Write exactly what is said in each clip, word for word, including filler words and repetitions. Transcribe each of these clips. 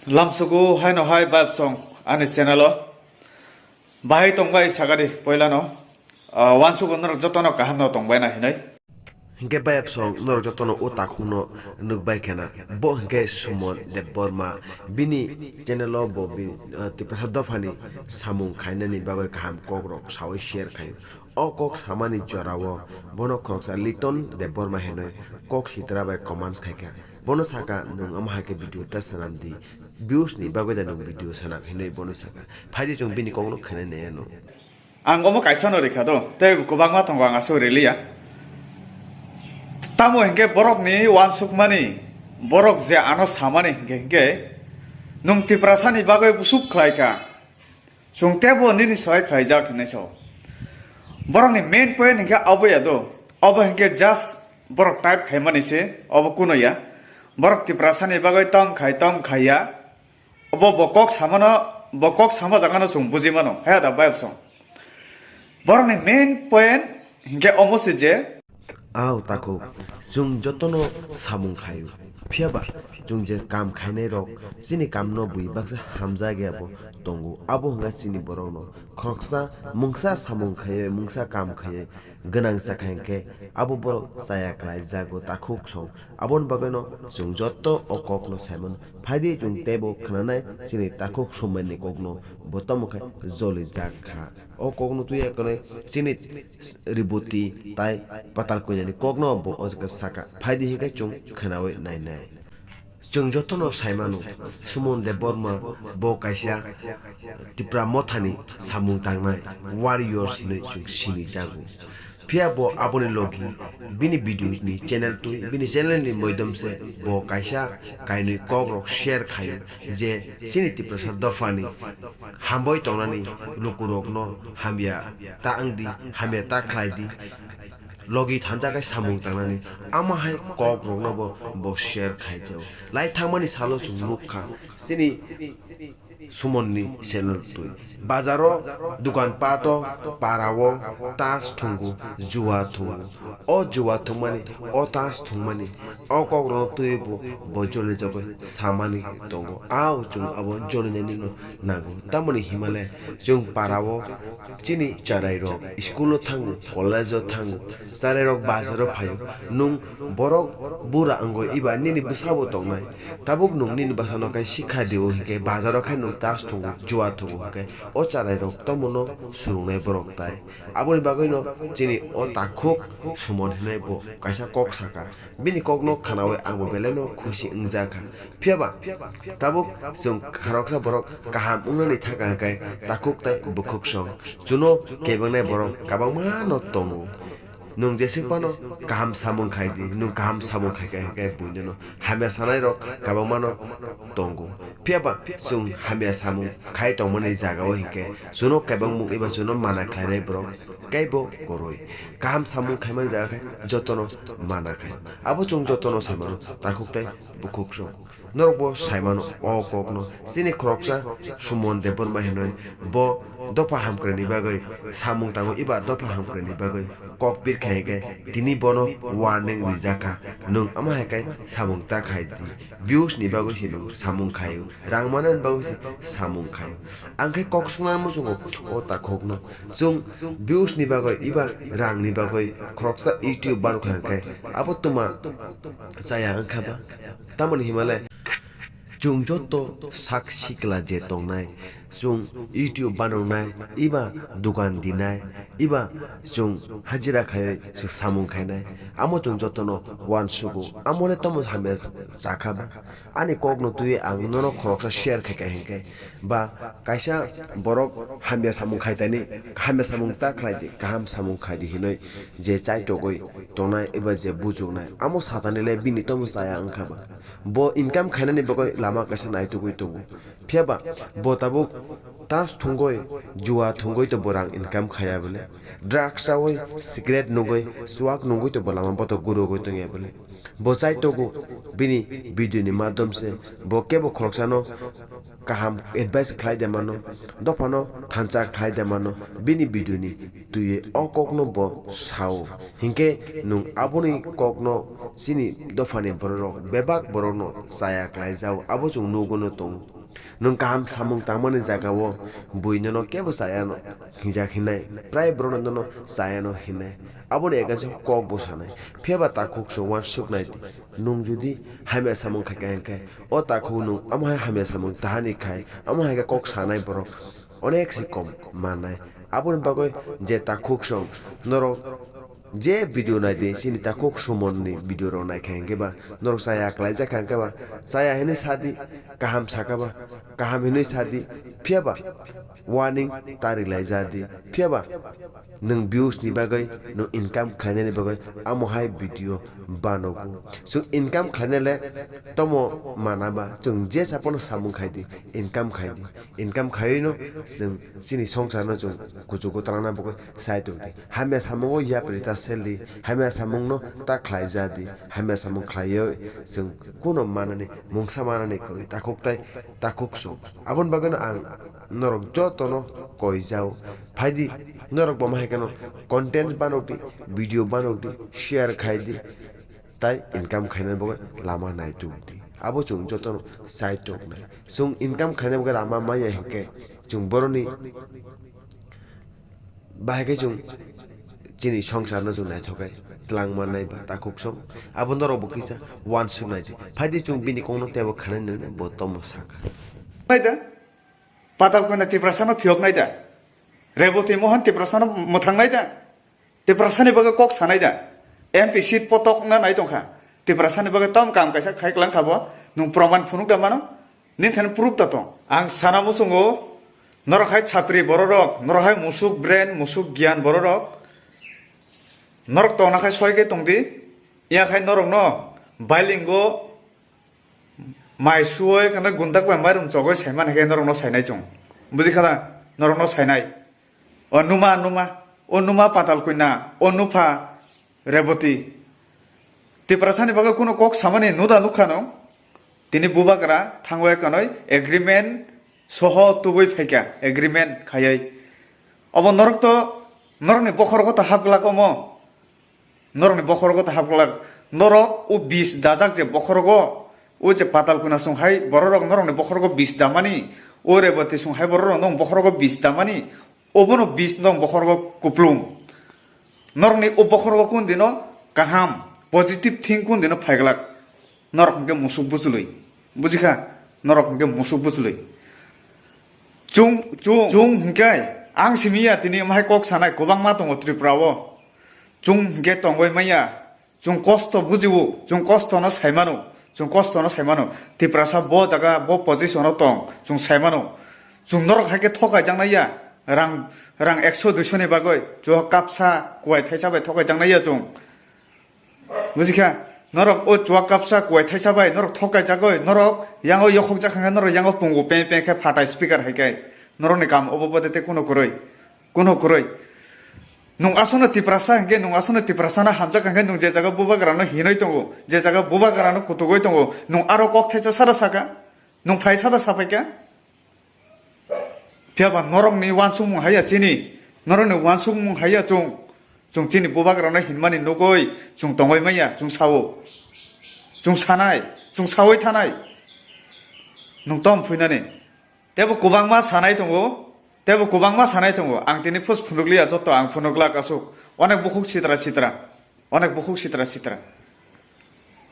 Lamsugo haino hai bayapsong ani channel o. Bahai tongbai sagadi poilano. Ah, wansugo norok jotono kaham no tongbai na hinoi. Hinkhe bayapsong norok jotono o takhukno nukbai khena. Bo hinkhe Suman Debbarma. Bini channel o bo bini, ah, Tiprasa dophani samung khainani bagwi kaham kokrok sawi share khaio. O kok samani jorao bono khoroksa Liton Debbarma hinoi kok sitra bai comments khaikha. Bono saka, "Nwng omo hai khe video ta swnam di, views ni bagwi da nwng video swnam," hinwi bono saka. Phaidi chwng bini kokno khwnai nai ano. Ang omo kaisa no rikha do, tei kwbangma tongo ang aswk riliya. Tamo hinkhe borokni uansukmani, borok je ano samani hinkhe, hinkhe nwng Tiprasani bagwi busuk khlaikha. Chwng teibo nini sohai khlaijak hinwi sao. Borokni main point hinkhe abo ya do. Abo hinkhe just borok type khaimani se, abo kuno ya. Borok Tiprasani bagwi tong khai, tong khaiya. Obo bo kok samano, bo kok sama jagano chwng buji mano. He da bayapsong. Borokni main point hinkhe omo se je. Ao takhuk, chwng jotono samung khaio. Phiyaba chwng je kam khainai rok, chini kamno bui baksa hamjakya bo tongo. Abo hwnga chini borokno khoroksa mungsa samung khaiwi, mungsa kam khaiwi gwnang chakha hinkhe abo borok chaya khlai jago takhuk song. Aboni bagwino chwng joto o kokno saimano. Phaidi chwng teibo khwnanai chini takhuk Sumanni kokno, bo tamo khe joli jak kha. O kokno twiya kwnwi chini Riboti tai Patal Koinani kokno bo o jaga saka. Phaidi hinkhe chwng khwnawi nainai. Chwng jotono saimano, Suman Debbarma bo kaisa Tipra Mothani samung tangnai warriors hinwi chwng sinijago. Phiya bo aboni logi bini video ni channel twi, bini channel ni moidom se bo kaisa kainwi kokrok share khaio je chini Tiprasa dophani hambai tongnani lukurokno hamya ta wngdi, hamya ta khlaidi, logi thansa khai samung tangnani, ama hai kokrokno bo, bo share khaijao. Lai thangmani salo chwng nukha chini Sumanni channel twi. Bazaro, dukan pato, parao tas thwngo, jua thwngo. O jua thwngmani, o tas thwngmani, o kokrokno twiwi bo, bo joli jagoi samani tongo. Ao chwng abo joli nainino nango. Tamoni himale chwng parao chini chwrairok school o thango, college o thango, chwrairok bazaro phaio. Nwng borok bura wngoi eba nini bwsabo tongnai. Tabuk nwng nini bwsano khe sikha dio hinkhe bazaro khe nwng tas thwngo, jua thwngo hinkhe o chwrairok tomono swrwngnai borok tai. Aboni bagwino chini o takhuk Suman hinwi bo kaisa kok saka. Bini kokno khwnawi angbo belaino khusi wngjakha. Phiyaba tabuk chwng khoroksa borok kaham wngnani thaka hwnkhe takhuk tai bwkhuk song. Chuno kebengnai borok kwbangma no tongo. Nwng jeswk phano kaham samung khai di, nwng kaham samung khai kha hwnkhe buino hamya sanai rok kwbangma no tongo. Phiyaba chwng hamya samung khai tongmani jagao hinkhe chuno kebengmung eba chuno mana khlainai borok kaibo kwrwi. Kaham samung khaimani jaga khe jotono mana khai. Abo chwng jotono sai mano, takhuk tai bukhuk song. Norokbo sai mano o kokno. Chini khoroksa Suman Debbarma hinwi bo dopha hamkrai ni bagwi samung tango, eba dopha hamkrai ni bagwi kok pir khai khe tini bono warning rijak kha, nwng ama hai khe samung ta khai di. Views ni bagwi se nwng samung khai o, rang manani bagwi se samung khai o. Ang khe kok swngnani muchungo o takhukno. Chwng views ni bagwi eba rang ni bagwi khoroksa YouTube banu kha hwnkhe abo twma chaya wngkha ba? Tamoni himale chwng joto sak sikla je tongnai, chwng YouTube banongnai, eba dukan dinai, eba chwng hajira khaiwi chwng samung khainai, amo chwng jotono uansugo. Amole tamo hamya chakha ba? Ani kokno twiwi ang nono khoroksa share khaikha hinkhe ba kaisa borok hamya samung khaitani, hamya samung ta khlai di, kaham samung khai di hinwi je chaitogwi tongnai eba je bujuknai, amo satani le bini tamo chaya wngkha ba? Bo income khainani bagwi lama kaisa naitugwi tongo. Phiyaba bo tabuk tas thwngwi, jua thwngwi to bo rang income khaiya bole. Drugs chawi, cigarette nugwi, chuak nugwi to bo lama boto gurugwi tongya bole. Bo chaitogo bini video ni madhom se bo kebo khoroksano kaham advice khlai de mano, dophano thansa khlai de mano, bini video ni twiwi o kokno bo sao. Hinkhe nwng aboni kokno chini dophani bororok bebak borokno chaya khlai jao, abo chwng nugo no tongo. Nwng kaham samung tangmani jagao bui nono kebo chayano hinjak hinai, prai borokno nono chayano hinai. Aboni ekaiso kok bo sanai. Phiyaba takhuk se uansuk nai di. Nwng jodi hamya samung khaikha hinkhe, o takhuk nwng amo hai hamya samung tahani khai, amo hai khe kok sanai borok onek se kom mannai. Aboni bagwi je takhuk song norok je video nai di, chini takhuk Sumonni video rok nai kha hinkhe ba, norok chaya kwlaijak kha hinkhe ba, chaya hinwi sa di, kaham saka ba, kaham hinwi sa di, phiyaba warning ta rilai ja di, phiyaba nwng views ni bagwi, nwng income khlainani bagwi amo hai video banogo. Chwng income khlainai le tomo mana ba, chwng je sapono samung khai di, income khai di. Income khaiwi no chwng chini songsar no chwng kuchugo twlangna bagwi sai tong di. Hamya samungo yapri ta sel di, hamya samung no ta khlai ja di, hamya samung khlaiwi chwng kuno manani, mungsa manani kwrwi takhuk tai takhuk suk. Aboni bagwi no ang norok joto no koi jao. Phai di, norok bo ma hai kheno content banok di, video banok di, share khai di. Tai income khainani bagwi lama naituk di. Abo chwng jotono chaituknai. Chwng income khainani bagwi lama maya hinkhe chwng boroni bahai khe chwng chini songsarno chwng naithok khe twlang mannai ba takhuk song. Abo norok bo kisa uansuk nai di. Phai di chwng bini kokno teibo khanai nini bo tomo saka. Naida, Patal Kanya Tiprasano phiyok naida. Reboti Mohan Tiprasano mwthang naida. Tiprasani bagwi kok sanai da? M P seat potok na nai tongkha. Tiprasani bagwi tam kam kaisa khai klang kha bo. Nwng proman phunuk da mano? Nini thani proof da tong. Ang sana muchungo, norok hai chapri bororok, norok hai musuk brain, musuk giyan bororok. Norok tongna khai soi khe tongdi. Iya khai norokno bailingo mai suoi kana gundak bai mairum chogoi saimani khe norokno sainai chwng. Buji kha da? Norokno sainai. O numa, numa, o numa Patal Kanya, o nupha Reboti. Tiprasani bagwi kuno kok samani nuda nukha no. Tini bubagra thangwi kanoi agreement soho tubui phaikha, agreement khayai. Obo norok to, norokni bokhorogo to hapglak omo. Norokni bokhorogo to hapglak. Norok o bis dajak je bokhorogo, o je Patal Kanya song hai bororok norokni bokhorogo bis damani, o Reboti song hai bororok nong bokhorogo bis damani, obono bis nong bokhorogo kuplung. Norokni o bokhorogo kun dino kaham, positive thing kun dino phaiglak. Norok hwnkhe musuk bwchwlwi. Bujikha? Norok hwnkhe musuk bwchwlwi. Chwng, chwng, chwng hwnkhe ang simi ya tini omo hai kok sanai kwbangma tongo Tripura o. Chwng hwnkhe tongwi manya. Chwng kosto bujiwo, chwng kosto no saimano, chwng kosto no saimano. Tiprasa bo jaga, bo position o tong, chwng saimano. Chwng norok hai khe thokai jaknai ya, rang, rang ekso duiso ni bagwi, chwng kapsa kuwai thaisa bai thokai jaknai ya chwng. Bujikha? Norok o chwng kapsa kuwai thaisa bai, norok thokai jagoi, norok yango yokhok jak kha khe, norok yango pungu peng peng khe phatai speaker hai khe. Norok ni kam obo bode tei kuno kwrwi. Kuno kwrwi. Nwng aswkno Tiprasa hinkhe, nwng aswkno Tiprasano hamjak hinkhe, nwng je jaga bubagrano hinwi tongo, je jaga bubagrano kutugwi tongo, nwng aro kok thaisa sada saka, nwng phai sada sapaikha. Phiyaba norokni uansukmung haiya chini, norokni uansukmung haiya chwng, chwng chini bubagrano hinmani nugwi chwng tongwi manya, chwng sao, chwng sanai, chwng sawi thanai, nwng tom phuinani. Tebo kwbangma sanai tongo, tebo kwbangma sanai tongo. Ang tini phus phunukliya, joto ang phunuklak aswk. Onek bukhuk sitra sitra, onek bukhuk sitra sitra.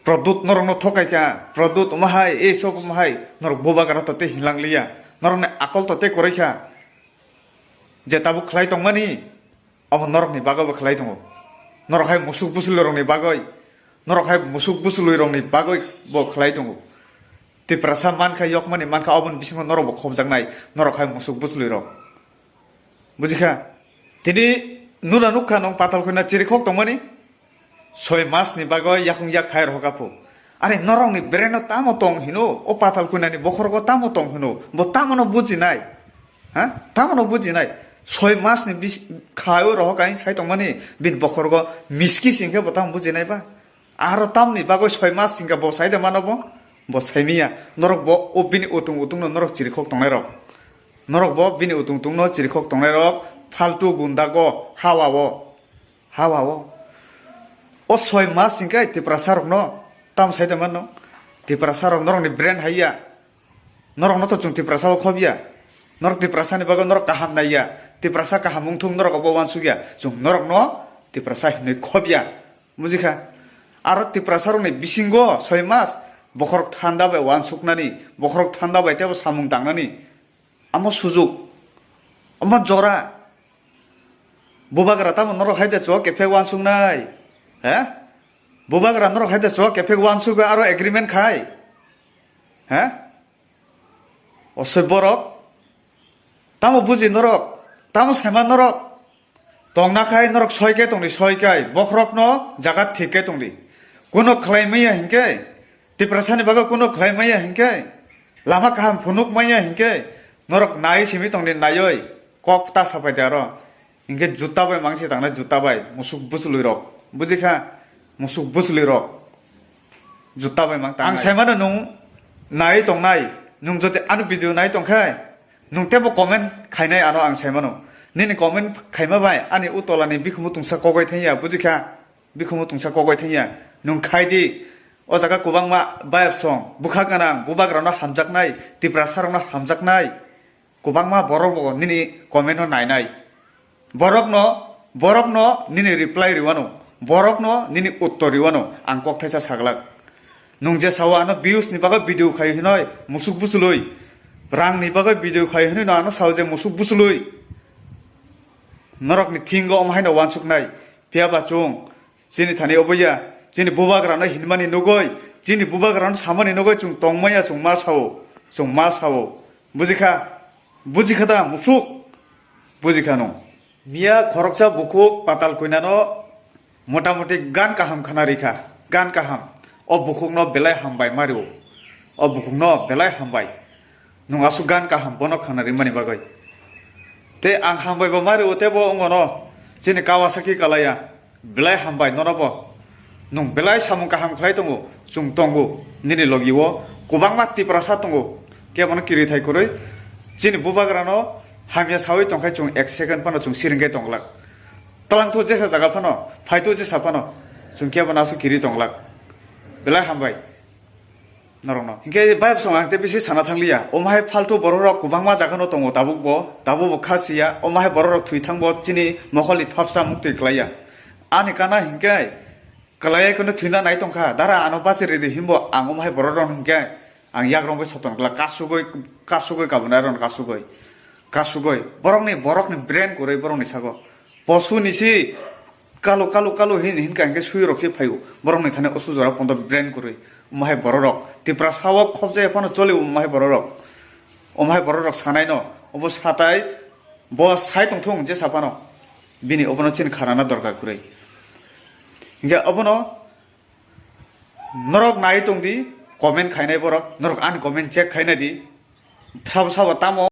Produt norokno thokai kha, Produt omo hai, ei sob omo hai, norok bubagra to tei hinlangliya. Norokni akol to tei kwrwi kha. Je tabuk khlai tongmani, Omo norokni bagwi bo khlai tongo. Norok hai musuk bwswlwi rokni bagwi, norok hai musuk bwswlwi rokni bagwi bo khlai tongo. Tiprasa mankha, yokmani mankha, oboni bisingo norok bo khobjaknai, norok hai musuk bwswlwi rok. Bujikha? Tini nuna nukha nung Patal Kanya chirikhok tongmani? Soi mas ni bagwi yakung yak khai rohor kha phu. Are norok ni brain o tamo tong hino, o Patal Kanya ni bokhorogo tamo tong hino, bo tamo no bujinai? Ha? Tamo no bujinai? Soi mas ni bis-, khai o rohor kha sai tongmani bini bokhorogo miski sing khe bo tamo bujinai ba? Aro tamni bagwi soi mas sing khe bo sai de mano bo? Bo sai miya. Norok bo o bini utung utung no norok chirikhok tongnai rok. Norok bo bini utung utung no chirikhok tongnai rok, faltu gunda go, hawa o. Hawa o. O soi mas hingkhe Tiprasa rokno tam sai tongma no. Tiprasa rok norokni brain hai ya. Norokno to chwng Tiprasa o khobya. Norok Tiprasa ni bagwi norok kaham naiya. Tiprasa kaham wngthung norok obo uansukya. Chwng norokno Tiprasa hinwi khobya. Bujikha? Aro Tiprasa rokni bisingo soi mas bokhorok thanda bai uansuknani, bokhorok thanda bai teibo samung tangnani. Amo sujuk. Amo jora. Bubagra tamo norok hai de chwk kephek uansuknai. He? Bubagra norok hai de chwk kephek uansuk aro agreement khai. He? Osoi borok. Tamo buji norok. Tamo sema norok. Tongna khai norok soi khe tongdi, soi kai. Bokhorokno jaga thik khe tongdi. Kuno khlai maya hinkhe, Tiprasani bagwi kuno khlai maya hinkhe, lama kaham phunuk maya hinkhe, norok nai simi tongdi, naioi. Kok ta sapai de aro. Hinkhe juta bai mangsi tangnai, juta bai. Musuk busulwi rok. Bujikha? Musuk busulwi rok. Juta bai mang tangnai. Ang saimano nwng nai tongnai. Nwng jodi ano video nai tongkhe, nwng teibo comment khainai ano ang saimano. Nini comment khaima bai ani utolani bikhumu tungsa kogoi thangya, bujikha? Bikhumu tungsa kogoi thangya. Nwng khai di. O jaga kwbangma bayapsong, bwkha gwnang, bubagrano hamjaknai, Tiprasarokno hamjaknai. Kwbangma borok bo nini comment no nainai. Borokno, borokno nini reply riwano. Borokno nini uttor riwano. Ang kok thaisa saglak. Nwng je sao ano views ni bagwi video khai hinoi musuk busulwi. Rang ni bagwi video khai hinoi no ano sao je musuk busulwi. Norok ni thingo omo haino uansuknai. Phiya ba chwng chini thani obo ya, chini bubagrano hinmani nugoi, chini bubagrano samani nugoi chwng tongmaya chwng ma sao, chwng ma sao. Bujikha? Bujikha da musuk? Bujikha no. Miya khoroksa bukhuk patal koinano motamuti gan kaham khana rikha, gan kaham. O bukhukno belai hambai mario. O bukhukno belai hambai. Nwng aswk gan kaham bono khana rimani bagwi. Tei ang hambai bo mario tebo wngmano chini Kawasaki Kalaya. Belai hambai nono bo. Nwng belai samung kaham khlai tongo, chwng tongo, nini logi o kwbangma Tiprasa tongo, kebono kiri thai kwrwi. Chini bubagrano hamya sawi tongkhai chwng ek second phano chwng siringkhai tongglak. Twlangthu jesa jaga phano, phaithu jesa phano, chwng kebono aswk kiri tonglak. Belai hambai. Norokno. Hinkhe bayapsong ang tei bisi sana thangliya. Omo hai faltu bororok kwbangma jagano tongo tabukbo. Tabukbo kha siya. Omo hai bororok thwi thangbo chini mokolni thopsa muktwi klaiya. Ani kana hinkhe klaiya kono thwina nai tongkha. Dara ano bachari di himbo ang omo hai bororok hinkhe ang yakrong bai soton kla kasugoi, kasugoi kabunai rok kasugoi. Kasugoi. Borokni, borokni brain kwrwi borokni sago. Posu ni si Kalu, kalu, kalu hin, hin ka hinkhe sui rok se phaio. Borok ni thani osu jora pondo brain kwrwi. Omo hai borok rok. Tiprasa o khobjaya phano choli omo hai borok rok. Omo hai borok rok sanai no. Obo satai, bo sai tong thung je sa phano. Bini obono chini kharana dorkar kwrwi. Hinkhe obono norok nai tong di, comment khainai borok, norok ani comment check khainai di. Sabo sabo tamo